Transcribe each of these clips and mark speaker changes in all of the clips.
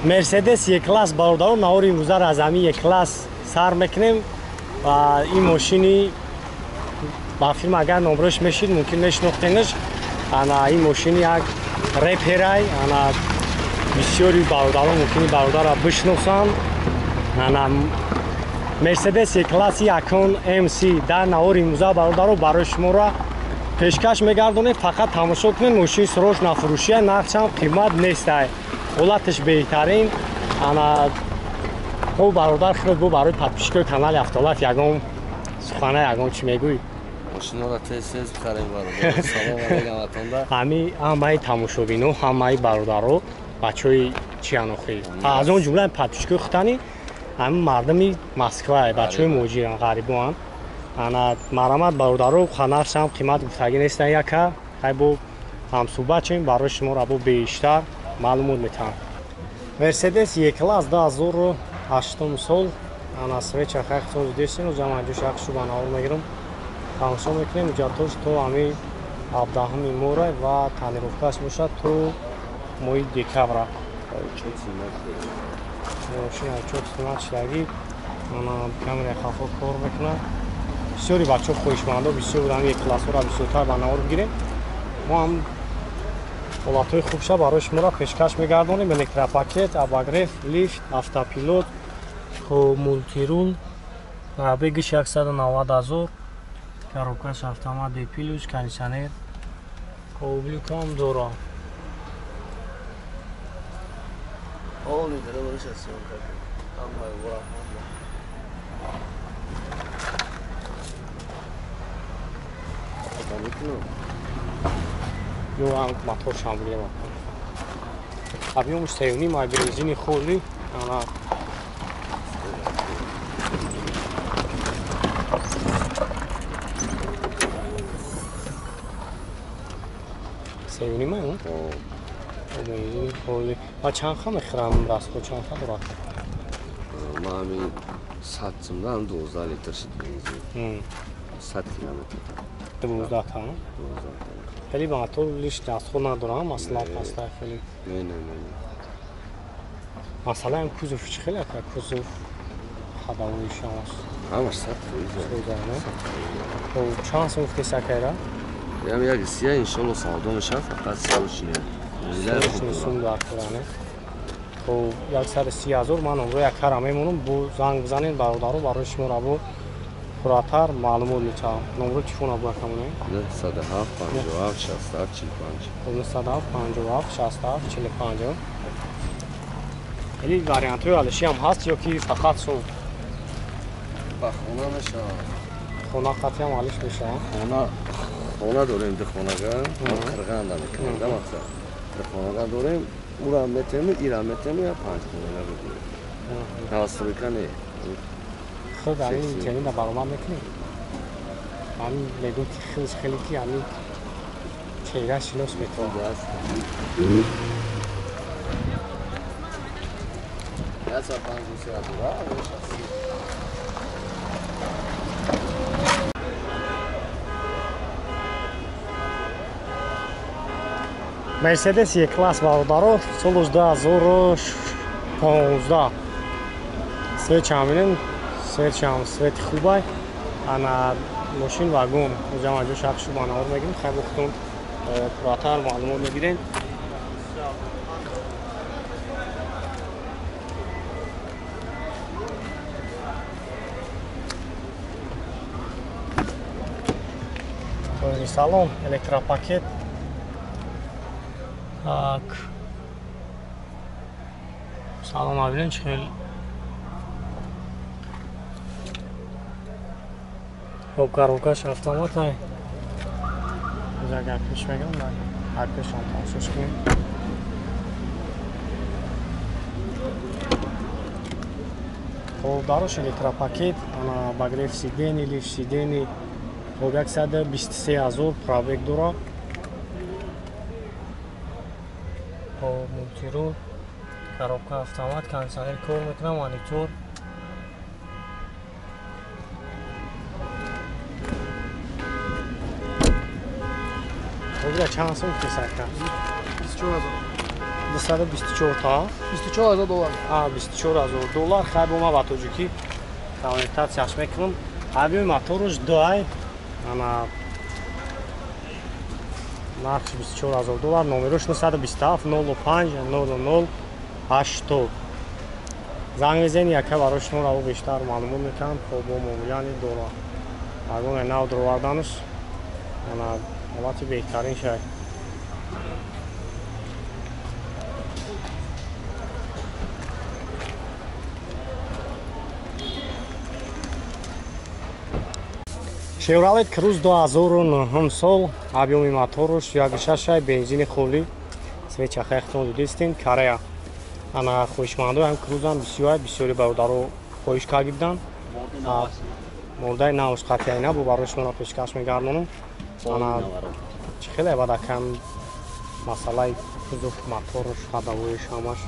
Speaker 1: Мерседес Е-класс бародаро, навори имрӯзаро аз ҳамин Е-класс сар мекунем ва ин мошини ба филм агар номрош мешид, мумкин мешинохтенаш. Ана ин мошини як реперай, ана бисёри бародаро мумкин бародарро бишносанд. Ана Мерседес Е-класси Акон МС дар навори имрӯза бародаро барои шуморо пешкаш мегардонем. Фақат тамошо кунед, мошини срош нафурӯшия, нархшам қимат нестай, ҳолаташ беҳтарин. Ана хуб бародар, хеле бу барои подписчикои канали Автолайф ягон сухана, ягон чӣ мегӯӣ?
Speaker 2: Мошинора тез-тез бихарем бародар. Салом алейкум ватанда.
Speaker 1: Ҳами ҳамаи тамошобино, ҳамаи бародаро, бачаҳои чиян охи, аз он ҷумла подписчикои хутани ҳами мардуми Москва, бачаҳои муҳоҷиран, ғарибоан. Ана марҳамат бародаро, нархшам қимат гуфтагӣ нестан, яка хай бо ҳамсӯҳбат шем, барои шуморо бо бештар маълумот метаҳам. Мерседес Е-класс 2008 сол. Ана свеча хай хитон дидесин, ҷамъ ҷош шуба навор мегирам. Тамошо мекунем, ҳуҷҷатош то ҳами 17 мора ва тонировкааш бошад то моҳи декабра. Мошин чот симат шудагӣ, ана камераи хафо кор мекунад. Бисёри бачаҳо хоҳишмандо бисёр буданд Е-классҳоро бисёртар ба навор бигирем. Мо ҳам ҳолатҳои хубша барои шуморо пешкаш мегардонем. Электропакет, обогрев, лифт, автопилот, хуб мультирул, пробегиш 190 000, коробкаш автомат D плюс, кондиционер, коблюкам дора. Ё моторшам бигирем. Объёмуш 3,5 ай, бензини холи. Ана 3,5 ай, бензини холи. Ва чанд ха мехӯрам расход, чанд ха дорад?
Speaker 2: Ма ҳамин 100 сумдан 12 литр шуд бензин. 100 километр.
Speaker 1: 12 та? 12 та. Хеле ба мотор лиш дастход надорам, масалан паста хеле.
Speaker 2: Не, не, не.
Speaker 1: Масалан кузов чӣ хеле ака, кузов ходовой шамас.
Speaker 2: Ҳамаш 100%.
Speaker 1: Хуб, чанд сум гуфтес акайра?
Speaker 2: Ям як сия иншолло савдо мешавад, фақат срочно.
Speaker 1: Сум дар куране. Хуб, 130 000 ман онро якара мемонам, бу занг бизанед бародаро, барои шуморо бу пурратар маълумот метаҳам. Номро телефона бу якамоне?
Speaker 2: 907 57 67 45.
Speaker 1: 907 57 67 45. Хеле вариантҳои алиши ҳам ҳаст ё ки фақат сум?
Speaker 2: Ба хона мешавад.
Speaker 1: Хона қатъи ҳам алиш мешавад?
Speaker 2: Хона дорем, ду хонага, қирғанда мекунем, да мақсад. Ду хонага дорем, ура метем, ира метем, я панҷ хонага мекунем. Новостройка не.
Speaker 1: Худ ҳамин терминро баромад мекунем. Ҳамин мегӯм ки хеле хеле ки ҳамин чеҳра шинос метавонад. Мерседес Е-класс бародаро, соли 2015. Свечам бинем, свечам свети хубай. Ана мошин вагон, ҷамъ ҷош ҳақшу ба навор мегирем, хай бухтун пурратар маълумот мегирем. Поёни салон, электропакет. Так. Салон бинем чӣ хел. Хуб, коробкаш автомат ай. Агар пеш мегирам, ҳар пешам тамошош кунем. Хуб, дарош электропакет, ана обогрев сидений, лифт сидений. Хуб, 123 000 пробег дорад. Хуб, мультирул, коробка автомат, кондиционер кор мекунад, монитор. Хуб, чанд сум гуфтес ака?
Speaker 3: 24 000.
Speaker 1: 224 та?
Speaker 3: 24000 доллар.
Speaker 1: А, 24000 доллар. Хай бо ма ба тоҷикӣ конвертатсияш мекунам. Объёми моторуш 2 ана нархш 24000 доллар, номерош 927 05 00 80. Занг мезанед, яка барои шумо раво бештар маълумот метаҳам. Хоб бо муомилани дора. Ягоне нав дуроварданаш ана ҳолати беҳтарин шай. Chevrolet Cruze 2009 сол, объёми моторуш 1.6, бензини холӣ, свеча хехтон дидистин, Корея. Ана хоҳишмандо ҳам Cruze-ам бисёр, бисёри бародаро хоҳиш кардибдан. Мордаи навш қатъияй набу, барои шуморо пешкаш мегардонам. Ана чӣ хеле бад акам масъалаи кузов, моторуш, ходовоиш ҳамаш.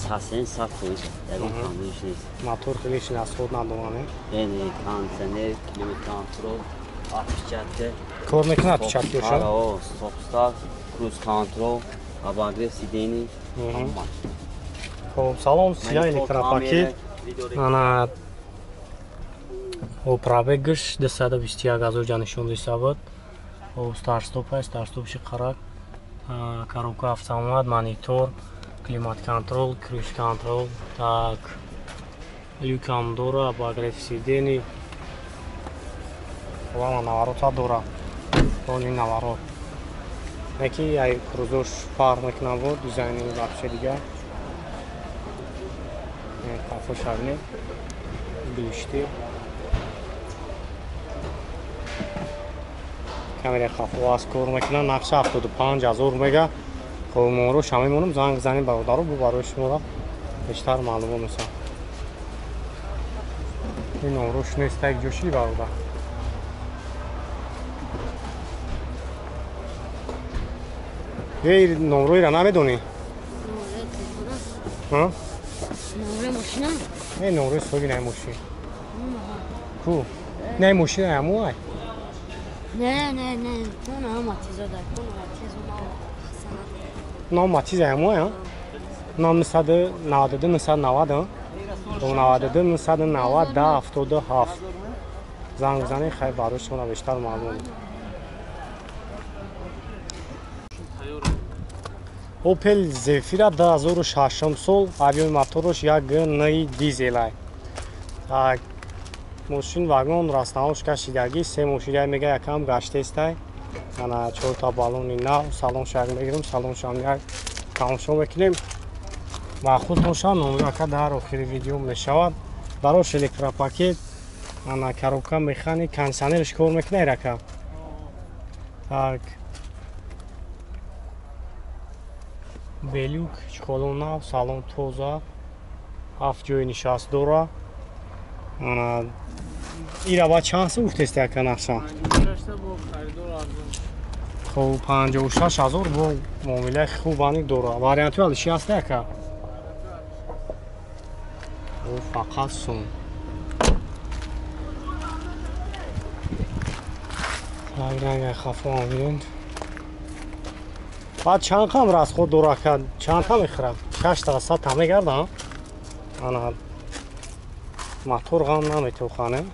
Speaker 4: Сасен саф хоҳиш, ягон камбудиш нест.
Speaker 1: Мотор хеле шинасход надорад, не?
Speaker 4: Не, не, кондиционер, климат-контрол, отпечатка.
Speaker 1: Кор мекунад отпечаткаша?
Speaker 4: Ҳа, стоп-старт, круиз-контрол, обогрев сидений, ҳама.
Speaker 1: Хоб, салом, сия электропакет. Ана хоб, пробегаш 221 ҳазор ҷа нишон дисабад. Хоб, старт-стоп, старт-стопши қарак. Коробка автомат, монитор, климат-контрол, круиз-контрол, так, люкам дора, обогрев сидений. Ҳама наворота дора. Полный наворот. Неки ай крузош фарқ мекунад бо дизайни вообще дигар. Кафо шабне. Глишти. Камера хафо аз кор мекунад, нақша 75000 мега. Хоб, моро шамӣ монам, занг занем бародаро, бу барои шуморо бештар маълумот месам. Ин номрош нест, як ҷо ши бародар. Эй, номроира намедонӣ? Ҳа?
Speaker 5: Номрои мошина?
Speaker 1: Не, номрои соҳиби най мошин. Ку? Не, мошина ҳаму ай?
Speaker 5: Не, не, не, он Матизо дар, он Матизо
Speaker 1: Нам Матиза ҳаму ай, ҳа? Нам 992 990, 92 990 77. Занг занед, хай барои шумо бештар маълум. Opel Zafira 2006 сол, объёми моторуш 1.9 дизел ай. Так, мошин вагон растаош кашидагӣ, се мошина мега якам гаштестай. Ана чорта баллони нав, салон шаг мегирем, салон шам як тамошо мекунем. Махсус бошад, номер ака дар охири видео мешавад. Барош электропакет, ана коробка механик, кондиционерш кор мекунад рака. Так, белюк, чхолон нав, салон тоза, ҳафт ҷои нишаст дора. Ана ира ба чанд сум гуфтест яка нақша? Хоб, 56000 бо муомилаи хубани дора. Вариантҳои алиши ҳаст яка? Фақат сум. Ранг хафо ҳам. Баъд чанд қам расход дора ка? Чанд та мехӯрад? 6 та 7 та мегардам. Ана мотор ғам наметохане.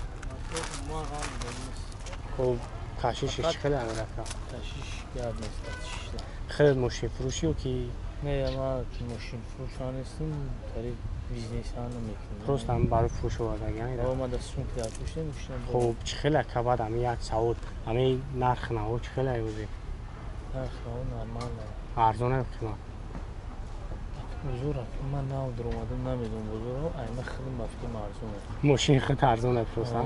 Speaker 1: Хоб, кашишиш чӣ хеле амирака?
Speaker 6: Кашиш гап нест, кашиш.
Speaker 1: Хеле мошин фурӯшӣ ё ки?
Speaker 6: Не, ман мошин фурӯша нестам, тари бизнеса намекунам.
Speaker 1: Просто ҳам барои фурӯш овардагиам.
Speaker 6: О, ман да сум фурӯшем, мошинам.
Speaker 1: Хоб, чӣ хеле ака баъд ҳами як савод, ҳами нарх наво чӣ хеле аюзи?
Speaker 6: Нарх наво нормально.
Speaker 1: Арзон ё қимат?
Speaker 6: Бозор, ман нав дуромадам, намедонам бозор, айма худам ба фикрам арзон аст.
Speaker 1: Мошин худ арзон аст просто.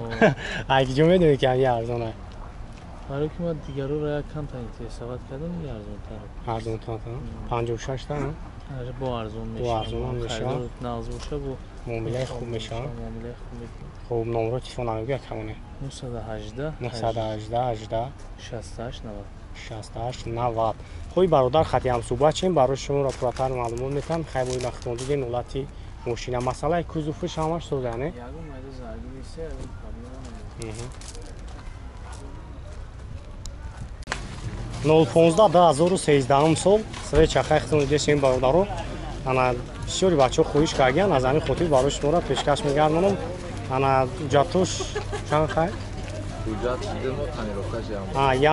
Speaker 1: Ай киҷо медонӣ ки ҳами арзон аст?
Speaker 6: Барои ки ман дигароро як камтар интересоват кардам, ин арзонтар.
Speaker 1: Арзонтар, 56 та?
Speaker 6: Аре, бо арзон мешавад.
Speaker 1: Бо арзон мешавад.
Speaker 6: Нағз боша, бо
Speaker 1: муомилаи хуб мешавад.
Speaker 6: Муомилаи хуб мекунад.
Speaker 1: Хуб, номро телефон намегӯяд камоне?
Speaker 6: 918
Speaker 1: 918 18
Speaker 6: 68 90
Speaker 1: 68 90. Хуб, бародар, хати ҳамсӯҳбат шем, барои шуморо пурратар маълумот метаҳам. Хай бо вақтон дидем ҳолати мошина. Масъалаи кузовш ҳамаш соза, не?
Speaker 6: Ягон майда зарби нест, ягон проблема надорад.
Speaker 1: 015 2013 сол свеча хайхтон десем бародаро. Ана бисёри бачаҳо хоҳиш кардиян, аз ҳамин хотир барои шуморо пешкаш мегардонам. Ана ҳуҷҷатош чанд хай?
Speaker 3: Ҳуҷҷат 2 моҳ тонировкаш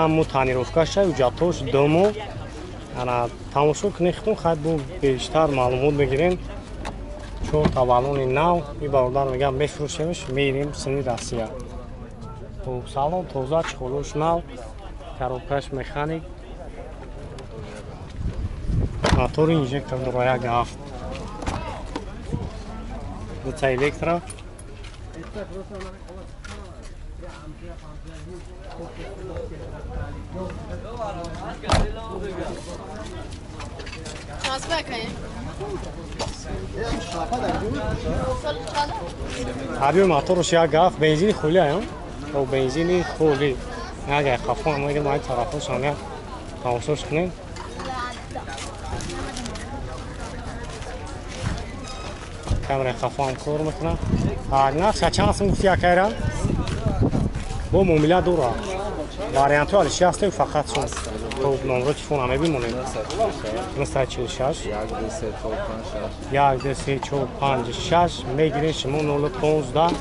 Speaker 1: як моҳ тонировкаша, ҳуҷҷатош 2 моҳ. Ана тамошо кунед хитон, хай бо бештар маълумот мегирем. 4 та баллони нав, ин бародар мегӯяд мефурӯшемш, мерем сини Россия. Хуб, салон тоза, чехолош нав, коробкаш механик, мотори инжектор дора 1.7, дута электро. Ҳабиби моторш 1.7, бензини хули ая, бензини хули. Агар хафо мегирем, ай тарафошам як тамошош кунем. Камераи хафо ҳам кор мекунад. Нархша чанд сум гуфти акайра? Бо муомила дора. Вариантҳо алиши ҳастем, фақат сум. Хуб, номро телефона мебимонем. 946 1 2 3 4 5 6 мегирем шумо 015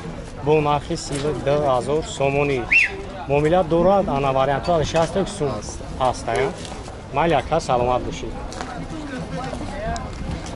Speaker 1: бо нархи 32 000 сомонӣ. Муомила дорад, ана вариантҳо алиши ҳастем, сум ҳаст. Майли ака, саломат бошед.